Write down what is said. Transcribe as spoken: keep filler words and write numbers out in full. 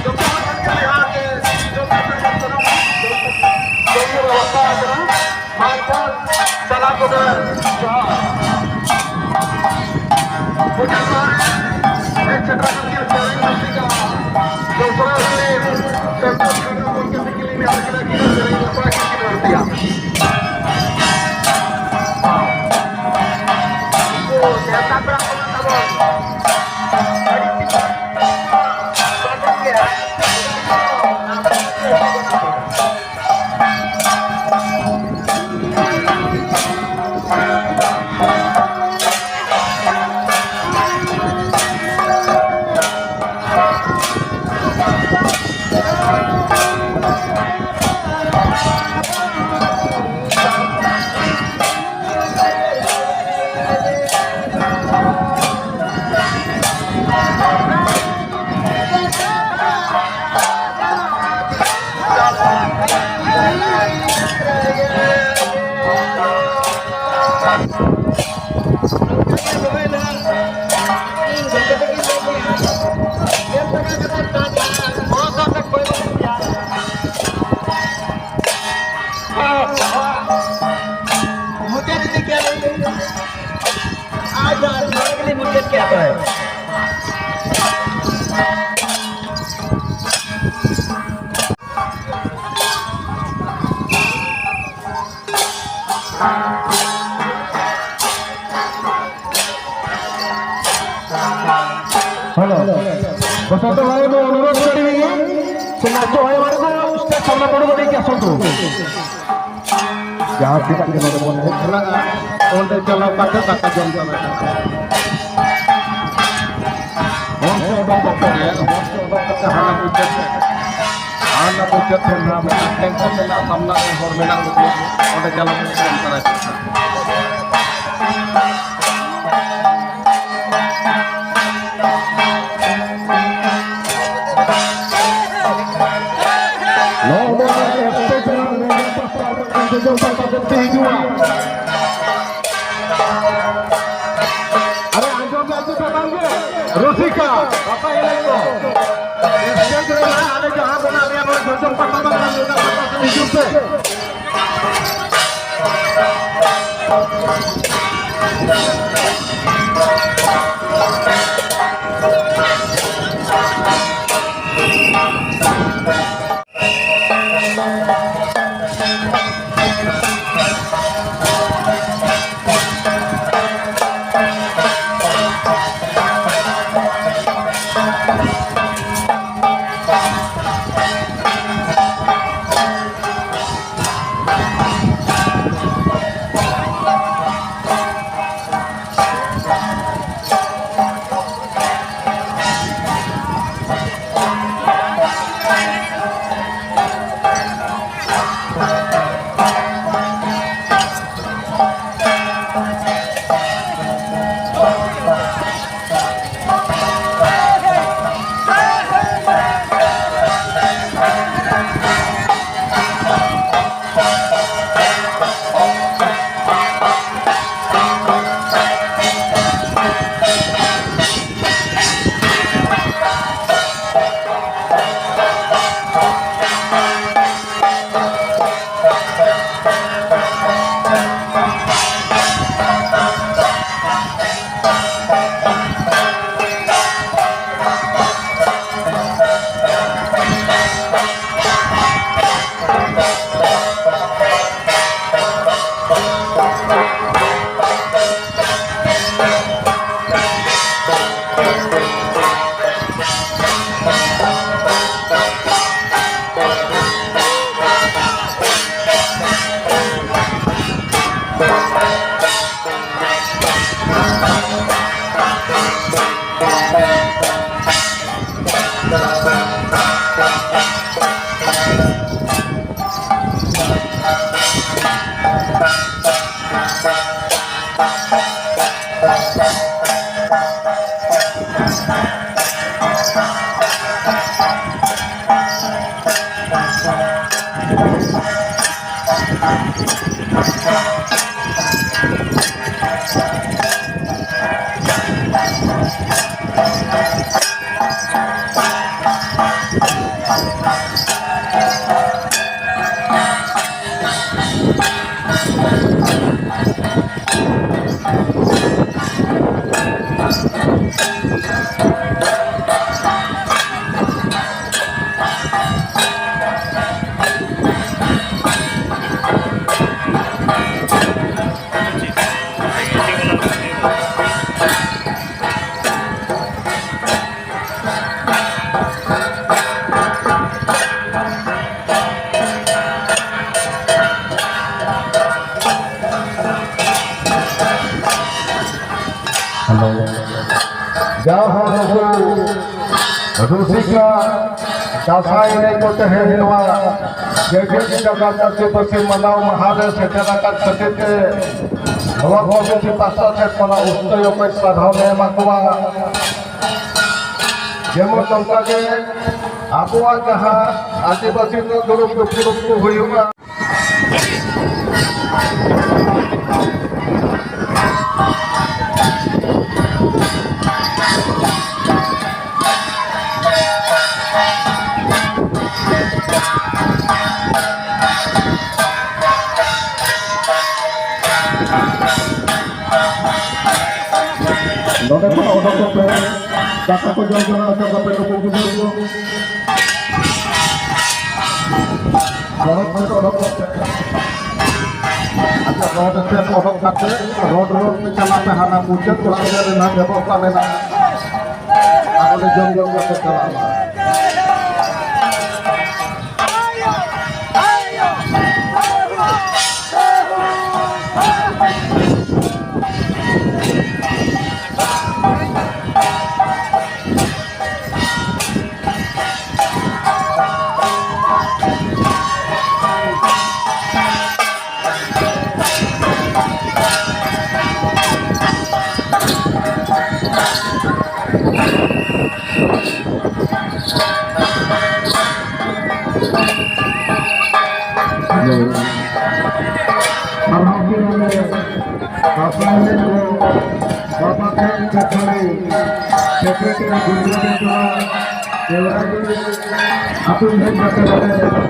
ᱡᱚᱛᱚ ᱦᱚᱲ ᱜᱮ ᱡᱚᱦᱟᱨ ᱜᱮ, ᱡᱚᱛᱚ ᱦᱚᱲ ᱜᱮ ᱥᱟᱱᱟᱢ ᱡᱚᱢ ᱧᱩ ᱵᱮᱵᱚᱥᱛᱷᱟ ᱟᱠᱟᱱᱟ᱾ ᱢᱟ ᱮᱱᱠᱷᱟᱱ ᱥᱟᱱᱟᱢ ᱠᱚᱜᱮ ᱡᱚᱦᱟᱨ᱾ ᱢᱩᱪᱟᱹᱫ ᱢᱟᱦᱟ ᱨᱮ ᱦᱮᱡ ᱥᱮᱴᱮᱨ ᱟᱠᱟᱱ ᱜᱮᱭᱟ ᱥᱮᱨᱮᱧ ᱨᱩᱥᱤᱠᱟ ᱫᱚᱥᱨᱟ ᱥᱤᱨᱤᱯ ᱥᱮᱱᱴᱨᱟᱞ ᱠᱷᱟᱱᱟ ᱜᱚᱢᱠᱮ ᱛᱤᱠᱤᱱ ᱞᱤᱧ ᱱᱮᱦᱚᱨ ᱠᱟᱱᱟ ᱠᱤᱱ ᱥᱮᱨᱮᱧ ᱞᱟᱯᱲᱟ ᱠᱤᱱ ᱠᱷᱮᱞᱳᱰ ᱜᱮᱭᱟ᱾ ᱩᱱᱠᱩ ᱱᱮᱣᱛᱟ ᱯᱮᱲᱟ ᱠᱚ ᱛᱟᱵᱚᱱ ᱟᱹᱰᱤ ᱢᱩᱪᱟᱹᱫ ᱤᱫᱤ ᱠᱮᱫ ᱞᱤᱧ᱾ ᱟᱪᱪᱷᱟ, ᱱᱚᱰᱮ ᱜᱮᱞᱤᱧ ᱢᱩᱪᱟᱹᱫ ᱠᱮᱫ ᱛᱚᱵᱮ᱾ ହ୍ୟାଲୋ, ବସନ୍ତ ଭାଇ, ମୁଁ ଅନୁରୋଧ କରିବି କି ସେ ନାଚ ଭାଇମାନଙ୍କୁ ଷ୍ଟେଜ୍ ସାମ୍ନା ପଟକୁ ନେଇକି ଆସନ୍ତୁ। ଯାହା ପିଲା କି ନହେଲେ ମନେ ହେଲା, ᱚᱸᱰᱮ ᱪᱟᱞᱟᱣ ᱠᱟᱛᱮ ᱫᱟᱠᱟ ᱡᱚᱢ ᱪᱟᱞᱟᱜ ᱠᱟᱱᱟ। ᱦᱚᱲ ᱠᱚ ᱚᱰᱚᱠ ᱠᱟᱛᱮ, ᱦᱚᱲ ᱠᱚ ᱚᱰᱚᱠ ᱠᱟᱛᱮ ᱦᱟᱱᱟ ᱢᱩᱪᱟᱹᱫ ᱥᱮᱫ, ᱦᱟᱱᱟ ᱢᱩᱪᱟᱹᱫ ᱥᱮᱫ ᱱᱟᱦᱟᱜ ᱢᱤᱫᱴᱟᱝ ᱴᱮᱝᱠ ᱠᱚ ᱢᱮᱱᱟᱜᱼᱟ, ᱥᱟᱢᱱᱟ ᱨᱮ ᱦᱚᱲ ᱢᱮᱱᱟᱜ ᱠᱚᱜᱮᱭᱟ, ᱚᱸᱰᱮ ᱪᱟᱞᱟᱣ ᱠᱟᱛᱮ ᱡᱚᱢ ᱛᱟᱨᱟᱭ ᱯᱮ᱾ ᱱᱚᱣᱟ ᱫᱚ ᱥᱴᱮᱡᱽ ᱨᱮᱱᱟᱜ ᱢᱮᱱ ᱯᱟᱥᱴᱟ ᱨᱮ ᱟᱸᱡᱚᱢ ᱯᱟᱥᱴᱟ ᱥᱮᱫ ᱛᱮ ᱦᱤᱡᱩᱜᱼᱟ᱾ ᱟᱨᱮ ᱟᱸᱡᱚᱢ ᱢᱮ, ᱟᱸᱡᱚᱢ ᱢᱮ, ᱵᱟᱝ ᱜᱮ? ᱨᱩᱥᱤᱠᱟ, ᱵᱟᱯᱞᱟ ᱮᱱᱮᱡ ᱠᱚ᱾ ᱦᱤᱡᱩᱜ ᱯᱮ᱾ ᱡᱟᱦᱟᱸ ᱱᱩᱠᱩ ᱨᱩᱥᱤᱠᱟ ᱫᱟᱸᱥᱟᱭ ᱮᱱᱮᱡ ᱠᱚ ᱛᱮᱦᱮᱧ ᱱᱚᱣᱟ ᱡᱮᱜᱮᱛ ᱡᱟᱠᱟᱛ ᱟᱹᱫᱤᱵᱟᱹᱥᱤ ᱢᱟᱱᱟᱣ ᱢᱟᱦᱟ ᱨᱮ ᱥᱮᱴᱮᱨ ᱟᱠᱟᱱ ᱠᱷᱟᱹᱛᱤᱨ ᱛᱮ ᱱᱚᱣᱟ ᱠᱚᱢᱤᱴᱤ ᱯᱟᱦᱴᱟ ᱥᱮᱫ ᱠᱷᱚᱱᱟᱜ ᱩᱥᱛᱟᱹᱭ ᱚᱠᱚᱡ ᱥᱟᱨᱦᱟᱣ ᱞᱮ ᱮᱢᱟ ᱠᱚᱣᱟ᱾ ᱡᱮᱢᱚᱱ ᱱᱚᱝᱠᱟ ᱜᱮ ᱟᱵᱚᱣᱟᱜ ᱡᱟᱦᱟᱸ ᱟᱹᱫᱤᱵᱟᱹᱥᱤ ᱠᱚ ᱫᱩᱲᱩᱵ ᱫᱩᱯᱲᱩᱵ ᱠᱚ ᱦᱩᱭᱩᱜᱼᱟ᱾ ᱱᱚᱰᱮ ᱠᱷᱚᱱ ᱚᱰᱚᱠᱚᱜ ᱯᱮ, ᱫᱟᱠᱟ ᱠᱚ ᱡᱚᱢ ᱡᱚᱝᱟ ᱦᱚᱪᱚ ᱠᱟᱯᱮ ᱱᱩᱠᱩ ᱜᱤᱫᱽᱨᱟᱹ ᱠᱚ᱾ ᱨᱚᱰ ᱥᱮᱫ ᱚᱰᱚᱠᱚᱜ ᱯᱮ᱾ ᱟᱪᱪᱷᱟ, ᱨᱚᱰ ᱥᱮᱫ ᱚᱰᱚᱠ ᱠᱟᱛᱮ ᱨᱚᱰ ᱨᱚᱰ ᱛᱮ ᱪᱟᱞᱟᱜ ᱯᱮ, ᱦᱟᱱᱟ ᱢᱩᱪᱟᱹᱫ ᱚᱲᱟᱜ ᱨᱮ ᱨᱮᱱᱟᱜ ᱵᱮᱵᱚᱥᱛᱷᱟ ᱢᱮᱱᱟᱜᱼᱟ, ᱟᱨ ᱚᱸᱰᱮ ᱡᱚᱢ ᱡᱚᱢ ᱠᱟᱛᱮ ᱪᱟᱞᱟᱜ ᱢᱟ᱾ ᱥᱟᱨᱦᱟᱣ ᱜᱮ ᱱᱚᱰᱮ ᱫᱟᱸᱥᱟᱭ ᱮᱱᱮᱡ ᱠᱚ ᱵᱟᱵᱟ ᱴᱷᱮᱱ ᱡᱟᱦᱟᱸᱭ ᱥᱮᱠᱨᱮᱴᱟᱨᱤ ᱜᱩᱡᱽᱨᱟᱴ ᱠᱚᱣᱟᱜ ᱫᱮᱣᱨᱟᱡᱽ ᱟᱹᱛᱩ ᱦᱮᱡ ᱠᱟᱛᱮ ᱱᱚᱰᱮ